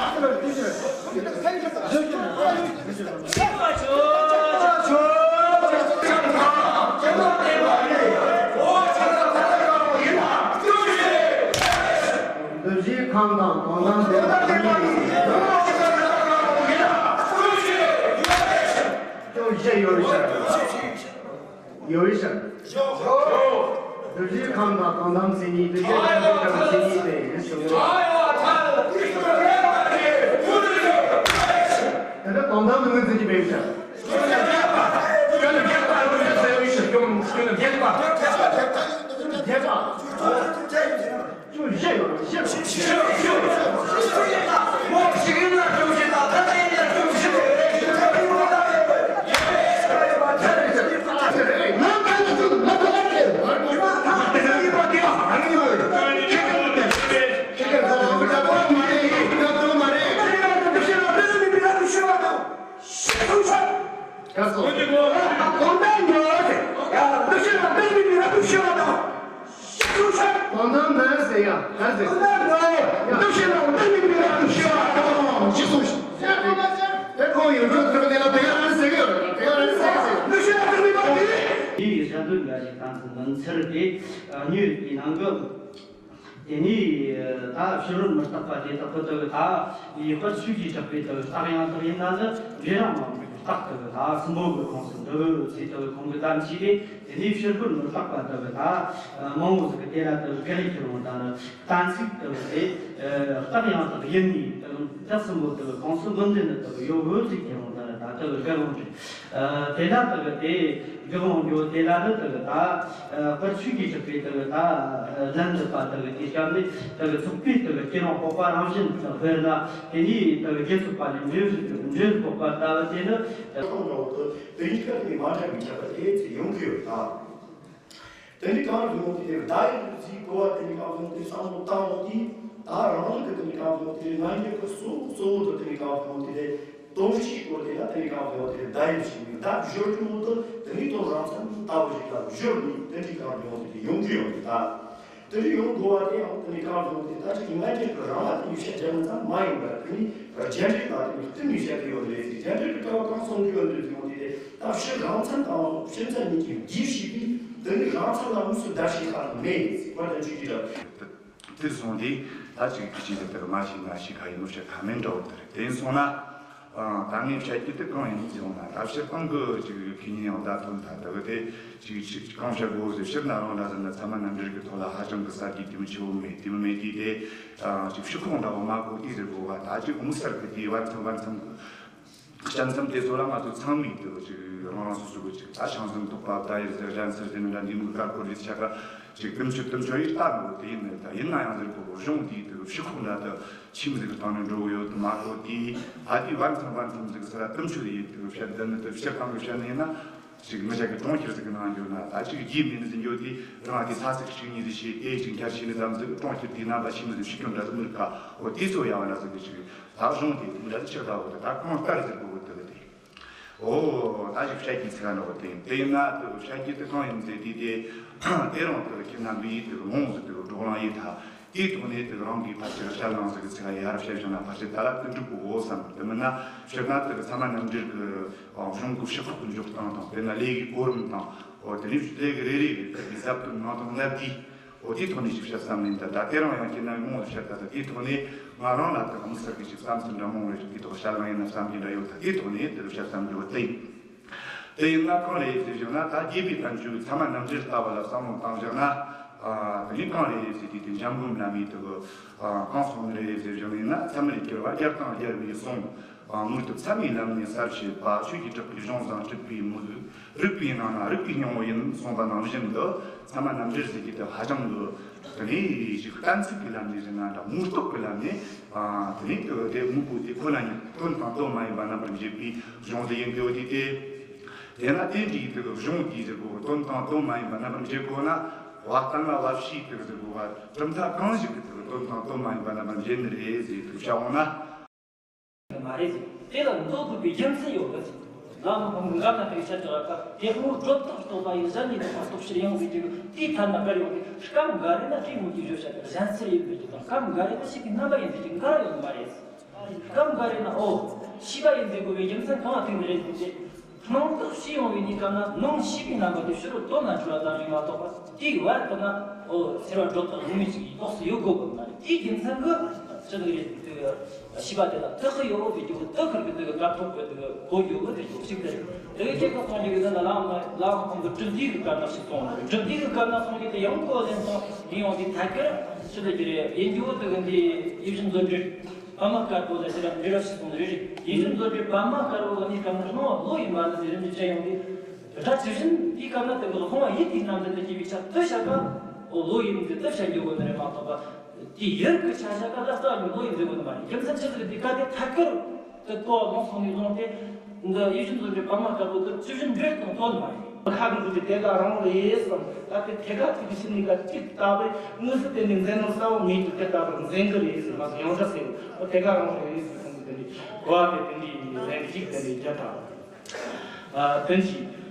འདུ་བྱེད་ཁམས་དང་དོན་དམ་བདེན་པ་གཉིས། ཅུང་ཞིག་ཡོད་ཤག་ཡོད་ཤག་འདུ་བྱེད་ཁམས་དང་དོན་དམ་མཚན་ཉིད། འདུ་བྱེད་ཁམས་དང་མཚན་ཉིད་དེ་ཡིན་གསུངས། དེ་ལྟར་དོན་དམ་ནི་ངོས་འཛིན་གྱི་མེད་ཤག་སྐྱོན་འདི་བརྒྱད་པ་ཡོད་ཟེར་ཡོད་ཤག་སྐྱོན་སྐྱོན་འདི་བརྒྱད་པ། བརྒྱད་པ། ཅུང་ཞིག་ཡོད་ཤག་ཅུང་ཞིག་ཡོད་ཤག་ཅུང་ཞིག་ཡོད་ཤག་ཅུང་ཞིག་ཡོད་ཤག་བདག་མེད་པའི་རབ་ཏུ་ཞི་བ་དང་། ཞེས་གསུངས་ཤིང་། དོན་དམ་མེད་ཟེར་ཡ། ག་ཟེར། དོན་དམ་མེད། བདག་ཤེས་ལ་བདག་མེད་པའི་རབ་ཏུ་ཞི་བ་དང་། ཞེས་གསུངས་ཤིང་། དེ་ཁོང་ཡོད་རྒྱུ་དེ་ལ་དེ་ག་རང་ཟེར་གི་ཡོད། དེ་ག་རང་ཟེར་གི་ཡོད། བདག་ཤེས་ལ་བདག་མེད་པ་དེ། དེའི་ཞལ་འདོན་འགའ་ཞིག་བཏང་ཚུལ་མིན་ཚུལ་དེ་ཉོས་པའི་ནང་གི། དེ་ནས་ད་ཕྱི་རོལ་མུ་སྟེགས་པ་དེ་དག་གི་དག་ད་ལེགས་པར་ཆོས་ཀྱིས་གྲགས་པའི་དག་རྟགས་ཡང་དག་ཡིན་ན་ནི་རེ་ར་མ་མི་རྟག་དག་ད་སྲིན་པོ་གི་ཁོངས་སུ་འདུ་ཚེ་དག་ཁོང་གི་གཏམ་བྱས་ཏེ། དེ་ནས་ཕྱི་རོལ་མུ་སྟེགས་པ་དག་ད་མང་བོ་ཟིག་གི་དེ་ལ་དག་དགག་ཡིག་ཁྱེར་འོང་ད་ནི་གཏན་ཚིགས་དག་དེ་རྟགས་ཡང་དག་ཡིན་ནི་དག་ད་སྲིན་པོ་དག་ཁོངས་སུ་མི་འདུ་ནི་དག་ཡོད་འོས་ཚིག་ཁྱེར་འོང་ད་ནི་ད་དག་དགག་འོང་རེད། དེ་ལ་དག་དེ། དགེ་སློང་འགྱོ་དེ་ལ་ནི་དག་ད་པར་ཆོས་ཀྱི་གྲགས་པའི་དག་ད་ལན་འདེབས་པ་དག་དེ་སྐབས་ནས་དག་ཚོགས་པའི་དག་སྐྱེ་རང་འཕགས་པ་རང་བཞིན་དག་དཔེར་ན་དེ་ནས་དག་དགེ་ཚོགས་པ་ནས་འབྲས་བུ་འབྲས་བུ་འཕགས་པ་ལྟ་བུ་དེ་ནི། ཁོང་འགྲོ་དུ་དེ་གཉིས་ཀ་དེ་མ་འདྲ་བའི་ཁྱད་པར་དེ་ཚེ་ཡོང་གི་ཡོད་ད། དེ་འདྲའི་གང་ཡོང་དེ་བདག་ཡིན་དུ་ཚིག་གོ་བ་དེ་འདྲའི་གང་ཡོང་དེ་བསམ་བློ་བཏང་ཡོང་དུས་ད་རང་ལུགས་ཀྱི་དེ་འདྲའི་གང་ཡོང་དེ་ང་ཉིད་ཀྱི་གཙོ་བོ་གཙོ་བོ་དུ་དེ་འདྲའི་གང་ཡོང་དེ། དོན་སྤྱིའི་སྐོར་དེ་ལ་དེ་ནས་གང་ཡོང་དེ་བརྡ་ཡིན་ཞིག་ནས་བརྡ་བཞུར་རྒྱུ་དང་དེ་ནས་དོན་རང་མཚན་ལྟ་བུ་ཞིག་ལ་བཞུར་ནས་དེ་འདྲའི་གང་ཡོང་དེ་ཡོང་གི་ཡོད་རེད་ད། དེ་འདྲའི་ཡོང་དགོས་པ་དེ་ཡང་དེ་ནས་གང་ཡོང་དེ་ད་ཅིག་ང་ཉིད་ཀྱི་རང་ལ་དེ་ནས་བཤད་རྒྱུ་མཚན་མ་ཡིན་པར་དེ་ནས་རྒྱན་རིག་ལ་དེ་ནས་བསྟུན་ནས་བཤད་ཀྱི་ཡོད་རེད། རྒྱན་རིག་གི་སྐབས་གང་གསུང་གི་ཡོད་རེད་ཡོང་དེ་དེ་ད་ཕྱི་རང་མཚན་དང་ཕྱི་མཚན་གཉིས་ཀྱི་རྒྱུད་ཞིག་གིས་དེ་ནས་རང་མཚན་ལ་དངོས་སུ་བརྡ་ཞིག་ཁ་མེད་ཟེར་བ་དང་ཆོས་ཀྱི་སྒྲ། དེར་སོང་དུས་ད་ཅིག་ཕི་ཅི་དེ་ལྟར་མ་ཤེས་ན་ཤེས་ཁ་ཡིན་ནོ་བཤད་ཁ་མིན་འདྲ་བོ་དེ་རེད། དེ་ཡིན་སོང་ན། ཨ། ད་ངས་བཤད་རྒྱུ་དེ་གང་ཡིན་ཟེར་ཡོང་ན། ད་སྤྱིར་བཏང་གི་ཅིག་ཕི་ཉིན་ཡང་བརྡ་ཐོན་ཐལ། ད་གི་དེ་ཅིག་ཅིག་གང་བཤད་དགོས་ཟེར། སྤྱིར་ན་རང་ལ་ཟེར་ན་ཚད་མ་རྣམ་འགྲེལ་གྱི་ཐོག་ལ་ཧ་ཅང་གི་གསར་བརྗེ་དེ་མི་ཆེ་བོ་མེད། དེ་མི་མེད་དུས་དེ། ཨ། ཅིག་ཕྱི་ཁོག་འདྲ་བོ་མ་གོ་དུས་ཟེར་དགོས་པ། ད་ཅིག་དམིགས་བསལ་གྱི་དེའི་བར་མཚམས་བར་མཚམས་ཀྱི། དཔྱད་མཚམས་དེ་ཚོ་ལ་ང་ཚོ་ཚང་མས་དེ་ཅིག་རང་རང་སོ་སོ་གི་ཅིག་ད་ཞང་ཟུར་འདོགས་པ་བརྡ་ཡིག་ཟེར། རྒྱན་ཟེར་ཟེར་ནི་འདྲ་འདི་མོ་དཀར་པོ་རེད་ཆ་ག་ཅིག་དུམ་ཆུ་དུམ་ཆུ་ཡིག་ལྟ་འདུག་དེ་ཡིན་ནི་ད་ཡིན་ན་ཡང་ཟེར་གོ་གོ་གཞུང་དེའི་དེ་ཕྱི་ཁོག་འདྲ་དུ་ཁྱིམ་ཟིག་གི་སྟེང་ནས་འགྲོ་གི་ཡོད་དུ་མ་གོ་དེ། ཨ་དེའི་བར་མཚམས་བར་མཚམས་ཟིག་ཟེར་ར་དུམ་ཆུ་ཡིག་དེ་བཤད་བསྡད་ནི་དེ་སྤྱིར་བཏང་གི་བཤད་ནི་ཡིན་ན། ཅིག་མི་ཆ་གི་གྲོང་ཁྱེར་ཟིག་གི་ནང་འགྱོ་ན་ད་ཅིག་རྒྱུས་མེད་ནི་ཟིག་འགྱོ་དེ་རང་དེ་ས་ཚིགས་གཅིག་གཉིས་ཟིག་བྱས་ཏེ་ཅིག་འཁྱར་ཤེས་ནི་ཙམ་ཟིག་གྲོང་ཁྱེར་དེའི་རྣམ་པ་ཤེས་ནི་ཟིག་ཤེས་ཀྱང་འདྲ་ཟིག་མི་རིག་ག་འོ་དེ་ཚོ་ཡང་བ་ལ་ཟིག་གི་ཅིག་ད་གཞུང་དེ་འདྲ་ཆགས་ད་འོ་དེ་ད་གང་ལྟར་ཟེར་དགོས་འོ་དེ་གི་དེ། འོ་ད་ཞིག་བཤད་རྒྱུ་ཚིག་འདྲ་འོ་དེ་དེ་ཡིན་ན་དེ་བཤད་རྒྱུ་དེ་གང་ཡིན་ཟེར་དུས་དེ། དེ་རང་དེ་ཁྱེད་རྣམ་པས་དེ་ངོ་ཟེར་དེ་བགྲོ་གླེང་ཡིན་ད། དེའི་ཐོག་ནས་དེ་རང་གིས་ཕལ་ཆེར་བཤད་ལང་ཟེར་གི་ཚིག་ཡར་བཤད་བྱུང་ན་ཕལ་ཆེར་ད་ལ་དེ་འགྲུབ་གོ་བསམ། དེ་མིན་ན་སྤྱིར་ན་དེ་ཚད་མ་རྣམ་འགྲེལ་གི་གཞུང་གི་ཕྱི་ཁོག་གི་འཇོག་སྟངས་དང་དཔེར་ན་ལས་ཀྱི་གོ་རིམ་དང་། འོ་དེ་ནས་ལས་ཀྱི་རེ་རེ་རེ་ཟབ་ཏུ་ནང་དང་གནད་བསྡུས། འོ་དེའི་ཐོག་ནས་ཞིབ་བཤད་བསམ་ནས་འདི་ད་དེ་རང་ཡང་ཁྱེད་རྣམ་ངོ་བཤད་ད་ད་དེའི་ཐོག་ནས་ང་རང་ལ་དེ་དམིགས་བསལ་གྱི་ཞིབ་བསམ་ཚུལ་འདྲ་མང་བ་རེ་ཞིག་དེའི་ཐོག་བཤད་ལང་ཡིན་ན་བསམ་གྱི་འདྲ་ཡོད། ད་དེའི་ཐོག་ནས་དེ་བཤད་བསམ་རྒྱུ་བ་དེ་ཡིན། དེ་ཡིན་ན་གང་རེད་ཟེར་བཞག་ན་ད་རྒྱས་པའི་བསྟན་བཅོས་ཚད་མ་རྣམ་འགྲེལ་ལྟ་བུ་ལ་བསམ་བློ་བཏང་བཞག་ན། ཨ་དེ་ནས་གང་རེད་ཟེར་དུས་དེ་འཇམ་མགོན་བླ་མའི་དེ་གི་ཨ་གང་གསུངས་ནི་རེད་ཟེར་བཞག་ན་ཡིན་ན། ཚད་མར་གྱུར་པ་རྒྱལ་དང་རྒྱལ་བའི་གསུང་། ཨ་མྱུར་དུ་ཚད་མའི་ལམ་ནས་གསལ་བྱེད་པ། ཆོས་ཀྱི་གྲགས་པའི་གཞུང་བཟང་གྲུབ་པའི་མིག། རིག་པའི་ནང་ན་རིག་པའི་སྙིང་པོ་ཡིན་གསུངས་པ་ནང་བཞིན་དུ། ཚད་མ་རྣམ་འགྲེལ་ཟེར་གྱི་དེ་ཧ་ཅང་གི་དེ་ནས་ཞིག་གཏན་ཚིགས་ཀྱི་ལམ་ནས་ཟེར་ན་འདྲ་དངོས་སྟོབས་ཀྱི་ལམ་ནས། ཨ་དེ་ནས་དེ་དེ་དངོས་པོ་དེ་ཁོ་ན་ཉིད་དོན་དང་དོན་མ་ཡིན་པ་རྣམ་པར་འབྱེད་པའི་གཞུང་དེ་ཡིན་དགོས་དེ་སྟེ། དེས་ན་དེ་འདྲའི་དེ་གི་གཞུང་དེའི་ཟེར་གོ་དོན་དང་དོན་མ་ཡིན་པ་རྣམ་པར་འབྱེད་དགོས་ན། བ་དང་ལ་བ་ཕྱིའི་དེ་གི་ཟེར་གོ་བ་གྲུབ་མཐའ་གང་ཞིག་གི་དེ་གི་དོན་དང་དོན་མ་ཡིན་པ་རྣམ་པར་འབྱེད་ནི་རེད་ཟེར་དེ་བྱ་འོང་ན། མ་རེད་ཟེར། དེ་ལ་འདོད་དགོས་པའི་རྒྱུ་མཚན་ཡོད་གི་ཟེར། ལམ་ཁོང་གི་འགའ་ན་དེ་ཆ་དྲག་ག་དེ་མོ་སྒྲོ་བཏགས་རྟོག་པ་ཡི་གཞན་ནི་དོགས་པ་སྟོབས་ཕྱིར་ཡང་ཟེར་རྒྱུ་དེའི་ཐད་ན་འགའ་རེ་ཡོད་གི། སྐབས་འགའ་རེ་ན་དེ་མོ་གི་བརྗོད་བྱ་གི་གཞན་ཚུལ་ཡིན་པའི་རྒྱུ་དང་། སྐབས་འགའ་རེ་ན་ཕྱིས་པའི་རྣམ་པ་ཡིན་ཟེར་རྒྱུ་འགའ་རེ་ཡོད་མ་རེད་ཟེར། སྐབས་འགའ་རེ་ན་ཨོ་ཤེས་པ་ཡིན་ཟེར་དགོས་པའི་རྒྱུ་མཚན་གང་ལ་ཐུག་ནི་རེད་ཟེར་ཏེ། སྣང་རྟོག་ཤེས་ཡོང་བའི་གནས་སྐབས་ན་སྣང་ཤེས་པའི་རྣམ་པ་དེ་ཕྱི་རོལ་དོན་ལ་འགྱུར་བ་ཙམ་ཞིག་མ་གཏོགས་པ། དེའི་བར་དུ་ན་ཨོ་སེར་བ་སྒྲོ་བཏགས་དངོས་མེད་ཅིག་ཡིན་ལོགས་སུ་ཡོད་དགོས་པ་མ་རེད། དེའི་རྒྱུ་མཚན་གྱིས་ཅི་ཟིག་རེད་ཟེར་དུས། ཤེས་པ་དེ་ལ་དེ་གི་ཡོད་འོ་ཟེར་རྒྱུ་དེ་གི་གི་དེ་གི་དགག་ཐོབ་ཀྱི་དེ་གི་གོ་རྒྱུ་འོ་ཟེར་རྒྱུ་ཞིག་དེ་རེད། དེ་གི་ཁྱད་པར་གསུང་རྒྱུ་གི་དེ་ན་ལའང་ལའང་ཁོང་གི་གྲུབ་མཐའི་གི་སྐབས་ན་ཞིག་གསུངས། གྲུབ་མཐའི་གི་སྐབས་ན་གསུང་རྒྱུ་དེ་ཡང་གོ་ལེན་སོང་ཡིན་ཡོང་དེ་ཐད་ཀར་ཅི་ཟེར་རྒྱུ་རེད། ཡིན་རྒྱུ་འོ་དེ་གི་འདི་ཡིད་བཞིན་མཛོད་འགྲེལ། པདྨ་དཀར་པོ་ལ་ཞེ་དྲག་འབྲེལ་བ་ཞིག་སོང་རེ་རེ། ཡིད་བཞིན་མཛོད་འགྲེལ་པདྨ་དཀར་པོ་གི་གནས་སྐབས་ན་སྣང་བ་བློ་ཡིན་པ་ནི་ཟེར་རིན་པོ་ཆེ་ཡོང་དུས། སྒྲ་ཇི་བཞིན་དེའི་སྐབས་ན་དེ་གི་སྣང་བ་ཡིད་ཀྱི་རྣམ་ལྡན་དུ་སྐྱེ་བའི་ཆ་དེ་བཤད་ཀ་འོ་བློ་ཡིན་ཟེར་དེ་བཤད་རྒྱུ་གོ་ནི་རེད་མ་གཏོགས་པ། དེའི་ཡུལ་གྱི་ཆ་བཞག་ག་ལ་རྩ་བ་ནས་བློ་ཡིན་ཟེར་གོ་ནི་མ་རེད། རྒྱུ་མཚན་ཆི་ཟིག་རེད། དེ་ག་དེ་ཐད་ཀར་དུ་གོ་བ་ལོངས་སོང་ནས་བཟུང་སྟེ། འདི་ཡིད་བཞིན་དུ་འདྲེ་པདྨ་དཀར་པོ་དེ་ཇི་བཞིན་འདྲེ་དང་དོན་མ་ཡིན། ཁ་གི་འདུག་དེ་དེ་ག་རང་རེད་བསམ། ད་དེ་དེ་ག་ཐུག་གི་ཕྱི་ནས་ག་གཅིག་ལྟ་བུའི་དངོས་སུ་དེ་ནས་མཛད་ནོ་གསལ་བོ་མེད་དུ་དེ་ལྟ་བུར་མཛད་གི་རེད་ཟེར་མ་ཟེར་ཡང་འདྲ་ཟེར། ཨོ་དེ་ག་རང་རེད་ཟེར་སོང་གི་དེ་ནས་གོ་བ་དེ་དེ་འདྲའི་ལན་གཅིག་དེ་ནས་བརྒྱབ་དང་། ཨ་དོན་གྱིས།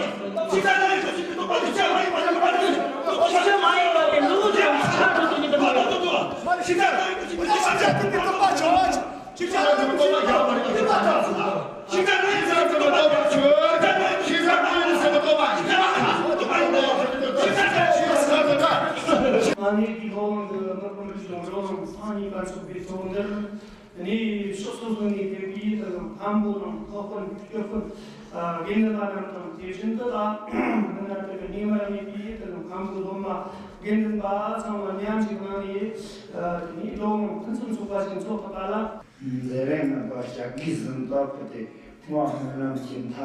ཡིན། ཤེས་བྱ་མ་ཡིན་པ་དེ་ལུགས་དང་ཆ་འགྲོ་དུས་ཉིད་དུ་མ་ཡིན། ཨ་ནི་དེའི་འོག་གི་མི་ཕམ་པའི་གཞུང་ལུགས་ནང་སང་ཉིན་ག་ཚོད་པའི་ཚོགས་འདུར། ནས་ཕྱོགས་སོ་སོ་ནས་ཕེབས་པའི་དེ་ནང་མཁན་པོ་དང་སློབ་དཔོན་སྐྱོར་དཔོན། ཨ་དགེ་འདུན་པ་རྣམས་དང་དེ་བཞིན་དུ་ད་མི་སྣ་དེ་གི་ཉེ་བར་གནས་པའི་དེ་ནང་མཁན་པོ་སློབ་མ་དགེ་འདུན་པ་ཚང་མ་མཉམ་ཞིག་གནང་ནས། ཨ་དེ་ནས་ལོ་ངོ་ཕུན་སུམ་ཚོགས་པ་ཞིག་འཚོགས་ཐུབ་པ་ལ། མཛད་རིམ་རྣམ་པ་ཞག་གི་ཟིན་ཐོ་ཕུལ་ཏེ་ཐུན་མོང་སྨོན་ལམ་གྱི་མཐའ་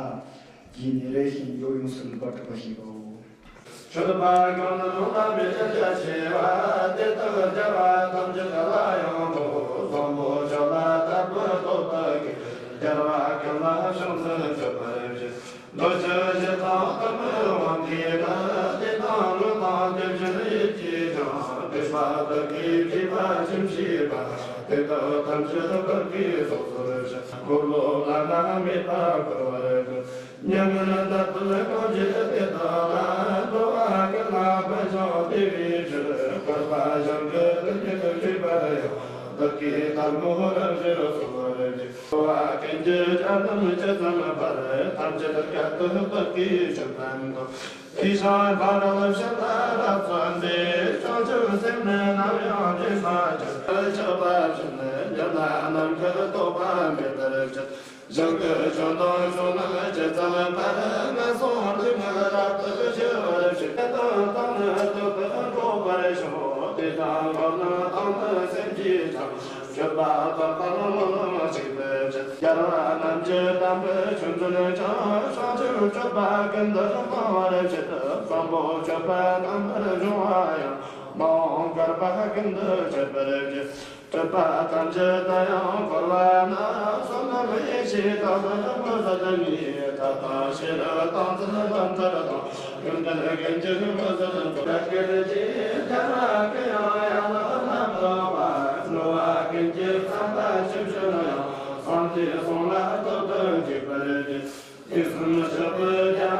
རྒྱས་ནས་རེ་ཞིག་འཇོག་ཡོང་སྲིད་པར་གྲུབ་པ་ཞིག་གོ། མཆོད་པ་གང་རུང་བསླབ་པའི་ཕྱག་རྒྱ་ཆེ་བ། དེ་དག་རྒྱལ་བ་ཐམས་ཅད་ལ་ཡང་དག་བཟང་པོ་མཆོག་ལ་དད་པ་སྟོབས་དག་གིས། རྒྱལ་བ་ཀུན་ལ་ཕྱག་འཚལ་མཆོད་པར་བགྱི། མདོ་རྒྱུད་བཞི་དང་ཐོག་མའི་དབང་གིས་ནི། བདེ་དང་ལོ་དང་དེ་བཞིན་ཡིད་ཀྱིས་ཀྱང་། བསྟན་པ་བདག་གིས་བགྱིས་པ་ཇི་མཆིས་པ། དེ་དག་ཐམས་ཅད་བདག་གིས་ཚོགས་ཚོལ་ཞིང་། འཁོར་ལོ་བླ་ན་མེད་པ་བསྐོར་བར་བགྱི། མྱ་ངན་འདའ་ཕུད་གང་བྱེད་དེ་དག་ལ། འགྲོ་བ་ཀུན་ལ་ཕན་ཕྱིར་བདེ་བའི་ཕྱིར། བསྐལ་པ་གཞན་གྱི་དོན་ཉིད་བྱེད་པར་ཡང་། བདག་གིས་ཐལ་མོ་རང་བཞིན་སྩོལ་བར་བགྱི། འགྲོ་བ་ཀུན་གྱི་སྐྱབས་རྣམས་ཇི་ཙམ་པར། ཐམས་ཅད་སྐད་དུ་བདག་གིས་ཆོས་བསྟན་ཏོ། དེ་བཞིན་ཕ་རོལ་ཕྱིན་ལ་རབ་བརྩོན་ཏེ། བྱང་ཆུབ་སེམས་ནི་ནམ་ཡང་བརྗེད་མ་གྱུར། ཆགས་པ་བཞིན་ཉམས་ལ་ནམ་མཁའ་ཐོགས་པ་མེད་པར་བྱེད། གཞན་གྱི་སྐྱོན་དང་ཕྱོགས་རྣམས་ཇི་ཙམ་པར། ངན་སོང་སྡུག་བསྔལ་རབ་ཏུ་ཞི་བར་བྱེད། དེ་དག་དང་ནི་ལྡོག་པར་འགྲོ་བར་ཤོག་དེ་དག་འཁོར་ནི་དང་ནི་སེམས་ཀྱིས་ཀྱང་། སྤྱོད་པ་དག་དང་སྨོན་ལམ་གཅིག་ཏུ་བྱེད། རྒྱལ་བ་རྣམས་ཀྱི་དམ་པའི་ཆོས་འཛིན་ཅིང་། བྱང་ཆུབ་སྤྱོད་པ་ཀུན་ཏུ་སྤང་བར་བྱེད། བཟང་པོ་སྤྱོད་པ་རྣམ་པར་སྦྱོང་བ་ཡང་། མ་འོངས་བསྐལ་པ་ཀུན་ཏུ་སྤྱད་པར་བགྱི། པ་ཐམས་ཅད་དུ་ཡང་འཁོར་བ་ན། བསོད་ནམས་ཡེ་ཤེས་དང་ལྡན་པ་ཟད་མི་ཐབས་དང་ཤེས་རབ་དང་ཚུལ་དང་མཐར་ཐུག་ཀུན་ལྡན་རྒྱན་གྱི་རིན་པོ་ཆེ་ལ་འཚོ། བདག་གིར་བགྱིས་ཕྱག་ན་གུ་ཡངས་ཡང་དག་རྣམ་རྟོག་པ། འགྲོ་བ་ཀུན་གྱི་བསམ་པ་ཆོས་སྤྱོད་ན་ཡང་། སངས་རྒྱས་གསུང་ལ་རྟག་ཏུ་འཇུག་པར་བགྱི། དུས་གསུམ་ཕྱག་ཏུ་རྒྱ།